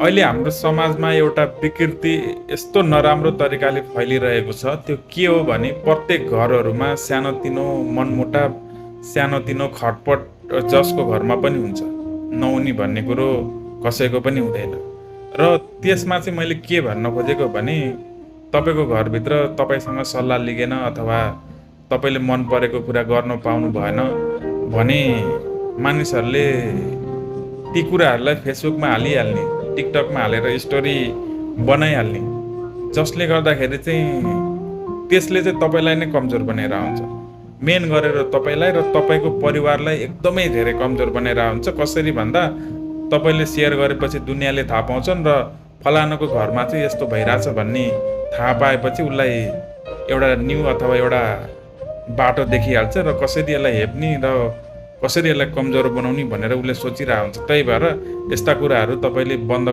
अहिले हाम्रो समाजमा एउटा विकृति यस्तो नराम्रो तरिकाले फैलिरहेको छ, त्यो के हो भने प्रत्येक घरहरूमा सानोतिनो मनमुटाव, सानोतिनो खटपट जसको घरमा पनि हुन्छ। नहुने भन्ने कुरो कसैको पनि हुँदैन। र त्यसमा चाहिँ मैले के भन्न खोजेको भने तपाईँको घरभित्र तपाईँसँग सल्लाह लिगेन अथवा तपाईँले मन परेको कुरा गर्न पाउनु भएन भने मानिसहरूले ती कुराहरूलाई फेसबुकमा हालिहाल्ने, टिकटकमा हालेर स्टोरी बनाइहाल्ने, जसले गर्दाखेरि चाहिँ त्यसले चाहिँ तपाईँलाई नै कमजोर बनाएर आउँछ। मेन गरेर तपाईँलाई र तपाईँको परिवारलाई एकदमै धेरै कमजोर बनाएर आउँछ। कसरी भन्दा तपाईँले सेयर गरेपछि दुनियाँले थाहा पाउँछन् र फलानाको घरमा चाहिँ यस्तो भइरहेछ भन्ने थाहा पाएपछि उसलाई एउटा न्यू अथवा एउटा बाटो देखिहाल्छ र कसरी यसलाई हेप्ने र कसरी यसलाई कमजोर बनाउने भनेर उसले सोचिरहेको हुन्छ। त्यही भएर यस्ता कुराहरू तपाईँले बन्द